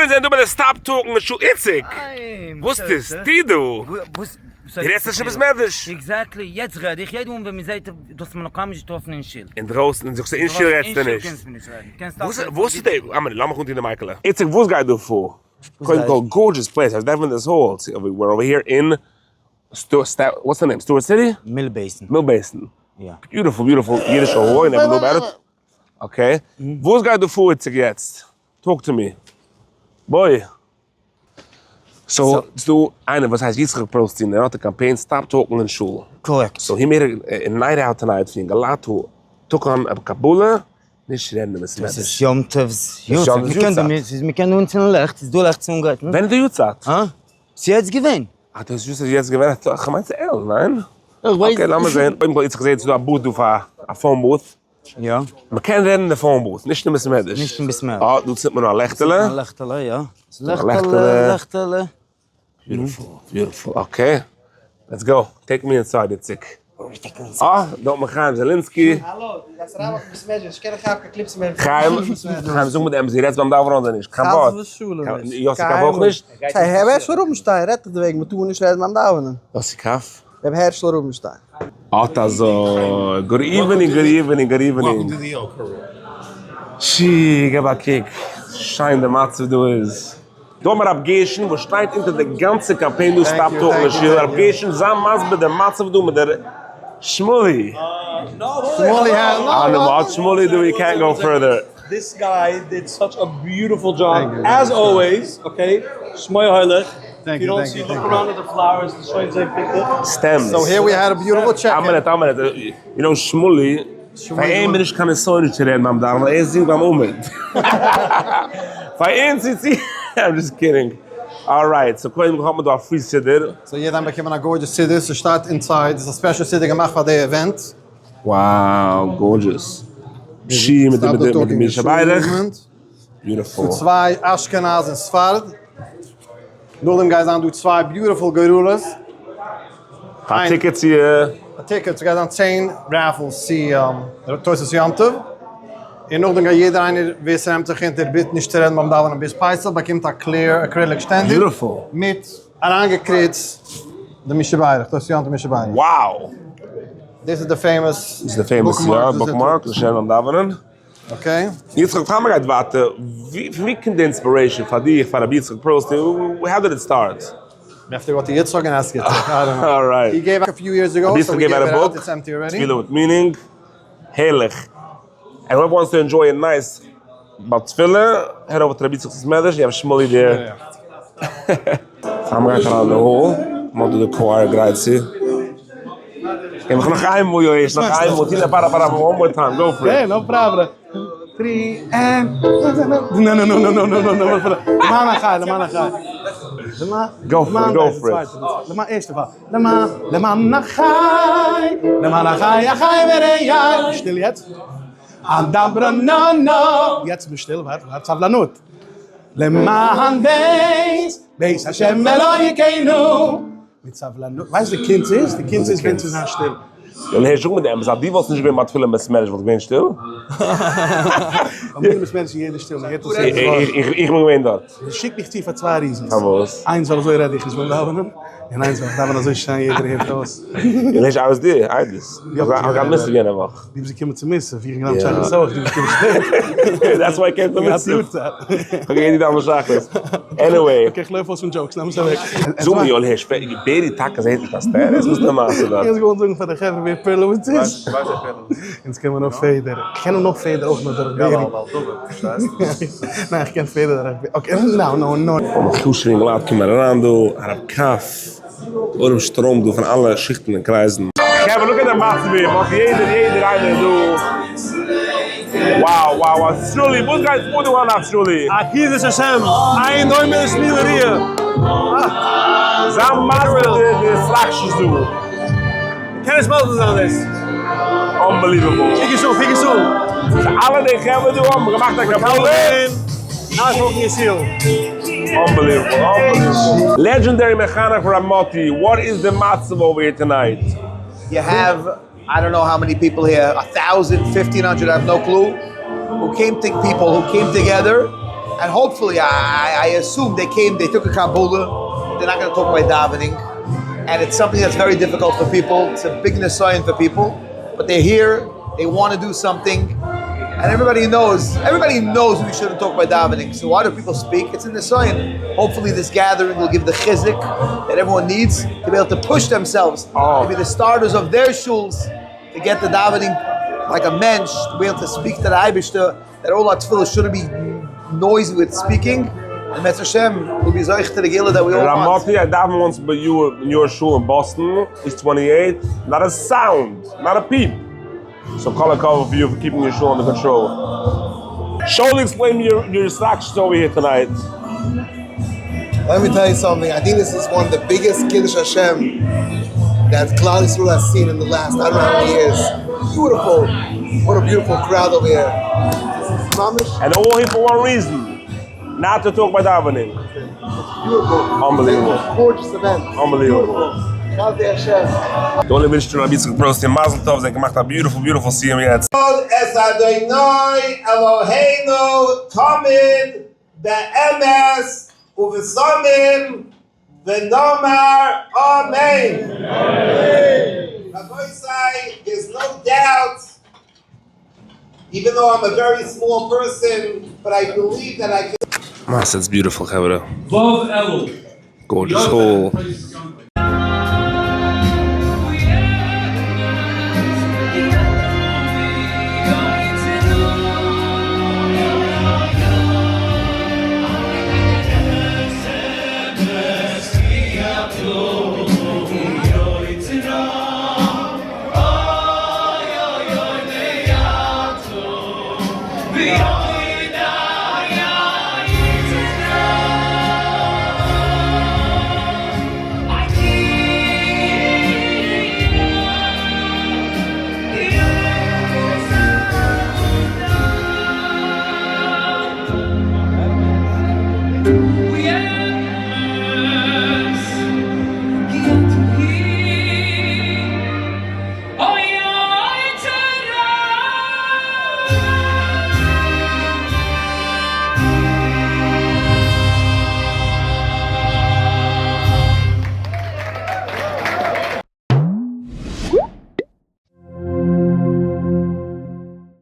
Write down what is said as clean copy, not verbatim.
חברה זענען דא ביי די stop talking שול איציק! וואס טוסטו דא? דו רעדסט נישט אין בית מדרש? Exactly, יעצט רעד איך, יעדע מאל ווען מען זעט דו האסט מיר נאך קיינמאל נישט געטראפן אין שול. אינדרויסן און זאגסט אין שול רעדסטו נישט. וואס איז די, א מינוט לאמיך אנטון די מייקעלע. איציק וואס גייט דא פאר? קודם כל gorgeous place, I was never in this hall, we're over here in what's the name? Stuart City? Mill Basin. Mill Basin. יא. Beautiful beautiful אידישע hall, never knew about it. Okay. וואס גייט דא פאר איציק יעצט? Talk to me. בוי. So ס'דא איינער וואס הייסט יצחק פערלסטין ער האט א קאמפיין stop talking אין שול. קארעקט. So he made a night out tonight פון יונגעלייט who took on א קבלה נישט רעדן אין בית מדרש. דאס איז יום טוב'ס יארצייט. מ'קען אנצינדן לעכט, ס'איז דא לעכט צו אנגרייטן. ווען איז די יארצייט? הא? ס'איז יעצט געווען. אה דאס איז יעצט געווען? איך מיין ס'איז אלול, ניין? Okay לאמיר זעהן. קודם כל איציק כ'זעה ס'איז דא א booth דא פאר א phone booth. יא. מ'קען רעדן אין די phone booth, נישט אין בית מדרש. נישט אין בית מדרש. אה, דא צינדט מען א לעכטעלע. א לעכטעלע, יא. לעכטעלע, לעכטעלע. Beautiful, beautiful, okay. Let's go, take me inside איציק. אה, דא האט מען חיים זעלינסקי. האלא, דו גייסט אריין אויפן בית מדרש, קען איך כאפן clips מער חיים, חיים זאג מיר די אמת, דו רעדסט ביים דאווענען אדער נישט? קיין ווארט. חס ושלום נישט. יוסי קאף אויך נישט? ר' הערשל רובינשטיין רעדט דאך דערוועגן, מ'טאר נישט רעדן ביים דאווענען. יוסי קאף? ר' הערשל רובינשטיין. אט אזוי, good evening, good evening, good evening. שי, געב א קוק, שיין די מצב דא איז. דא האבן מיר רב גרשון וואס שטייט אונטער די גאנצע קאמפיין דא stop talking שול, רב גרשון זיי מסביר די מצב דא מיט די שמואלי. שמואלי אה נו מ'האט שמואלי דא יו קענט גאו פורדער. This guy did such a beautiful job as always, okay, שמוי הולך, if you don't see look around at the flowers, די שוין זעהן פונקטליך. Stems. So here we had a beautiful check in. א מינוט א מינוט, you know שמואלי, פאר אים איז נישט קיין נסיון נישט צו רעדן ביים דאווענען ווייל ער זינגט ביים עמוד. פאר אונז איז צו, I'm just kidding. Alright, so קודם כל האט מען דא א free סידור. So יעדער האט באקומען א gorgeous סידור, ס'שטייט inside, ס'איז א special סידור געמאכט פאר די event. Wow, gorgeous. פשי מיט די מיט די מי שבירך. Beautiful. צוויי אשכנז און ספרד. נאכדעם גייט זיין דא צוויי beautiful גורלות. א ticket צו. א ticket, ס'גייט זיין 10 raffles צו תוס' יום טוב. און נאכדעם גייט יעדער איינער ווער ס'נעמט זיך אונטער ביט נישט צו רעדן ביים דאווענען ביז פסח באקומט א clear acrylic שטענדער. Beautiful. מיט אריינגעקריצט די מי שבירך, תוס' יום טוב מי שבירך. Wow! דאס איז די famous דאס איז די famous יא, bookmark, נישט רעדן ביים דאווענען. Okay. יצחק פאר מ'גייט ווייטער, פון ווי קומט די inspiration פאר דיך, פאר רבי יצחק פערלסטין, how did it start? You have to go to יצחק and ask יצחק, I don't know. Alright. He gave a few years ago, so we gave it out, it's empty already. תפילה with meaning, הערליך. And whoever wants to enjoy a nice בעל תפילה, head over to רבי יצחק'ס מדרש, you have שמואלי there. פאר מ'גייט אריין אין די hall, מ'האט דא די choir גרייט צו. און נאך איינמאל יואש, נאך איינמאל, טו פאר פאר one more time, go for it. No problem. Three and no no no no no no no no למען החי, למען החי. Go for it, go for it. למען ערשטע פאר. למען למען החי, למען החי, החי ורעי. שטיל יעצט. אדברה נא נא. יעצט בין שטיל, ווארט, ווארט, סבלנות. למען בית, בית השם אלוקינו. מיט סבלנות, ווייסט די קונץ איז? די קונץ איז ווען צו זיין שטיל. יאללה הער זאג מיר די אמת, אז דו וואלסט נישט געווען ביי תפילה אין בית מדרש וואלסט געווען שטיל? ביי מיר אין בית מדרש איז יעדער שטיל, מען הערט אויס יעדעס ווארט. איך בין געווען דארט. שיק מיך צו פאר צוויי reasons. פארוואס? איינס ווייל אזוי רעד איך נישט ביים דאווענען, און איינס ווייל איך דאווען אזוי שיין יעדער הערט אויס. איך נישט אויס דיר, איידעס. איך האב געהאט מוסף יענע וואך. דו ביסט געקומען צו מוסף, איך בין געדאווענט שחרית אויך, דו ביסט געקומען שפעט. That's why I came to מוסף. איך האב געהערט דו דאווענסט שחרית. Anyway. Okay, איך לויף אויס פון jokes, נעם עס אוועק. זאג מיר יואל הערש, בערי טאקע זעהט נישט קיין סטעטוס? וואס איז די מעשה דארט? איך וואלט זאגן פאר די חברה ווער פערלאוויץ איז. אונז קען מען נאר פעדער. איך קען נאר פעדער אויך נאר דורך בערי. ניין, איך קען פעדער דורך בערי. Okay, no no no. חשוב'ע אינגעלייט קומען אריין דא, הרב כף. עולם שטראמט דא פון אלע שיכטן און קרייזן. חברה look at די מצב מ'האט יעדער יעדער איינער דא. Wow wow wow סרולי וואס גייט פאר דא היינט נאכט סרולי? א קידוש השם, איין דומה לשמי לריע. זיי מסביר די התרגשות דא. קען נישט מסביר זיין דאס. Unbelievable. קוק עס אן, קוק עס אן. אלע די חברה דא האבן געמאכט א קבלה. Unbelievable, unbelievable. Legendary מחנך ר' מאטי, what is the מצב over here tonight? You have I don't know how many people here, a thousand, fifteen hundred, I have no clue, who came to people who came together. And hopefully, I I assume they came, they took a קבלה, they're not going to talk by davening. And it's something that's very difficult for people. It's a big נסיון for people. But they're here, they want to do something. And everybody knows, everybody knows we shouldn't talk by davening. So why do people speak? It's in the sign. Hopefully this gathering will give the חיזוק that everyone needs to be able to push themselves, Oh. to be the starters of their shuls, to get the davening like a mensch, to be able to speak to the אייבערשטער, that all our tefillah shouldn't be noisy with speaking. And אם ירצה השם will be זוכה to the גאולה that we all want. Ramati, I davened once but you were in your shul in Boston. He's 28. Not a sound, not a peep. So כל הכבוד for you for keeping your shul under control. Surely explain your instructions over here tonight. Let me tell you something. I think this is one of the biggest קידוש השם that כלל ישראל has seen in the last I don't know how many years. Beautiful. What a beautiful crowd over here. This is ממש And all here for one reason. Not to talk about davening. beautiful. Unbelievable. Gorgeous event. Unbelievable. Beautiful. חסדי השם. די אלע ווינטשן רבי יצחק Pearlstein מזל טוב, זיי געמאכט א beautiful, beautiful סיום יעצט. את אדוני אלוהינו תמיד באמת ובתמים ונאמר אמן. רבותי, there's no doubt, even though I'm a very small person, but I believe that I can. Mas, it's beautiful, חברה. ו' אלול. Gorgeous hall.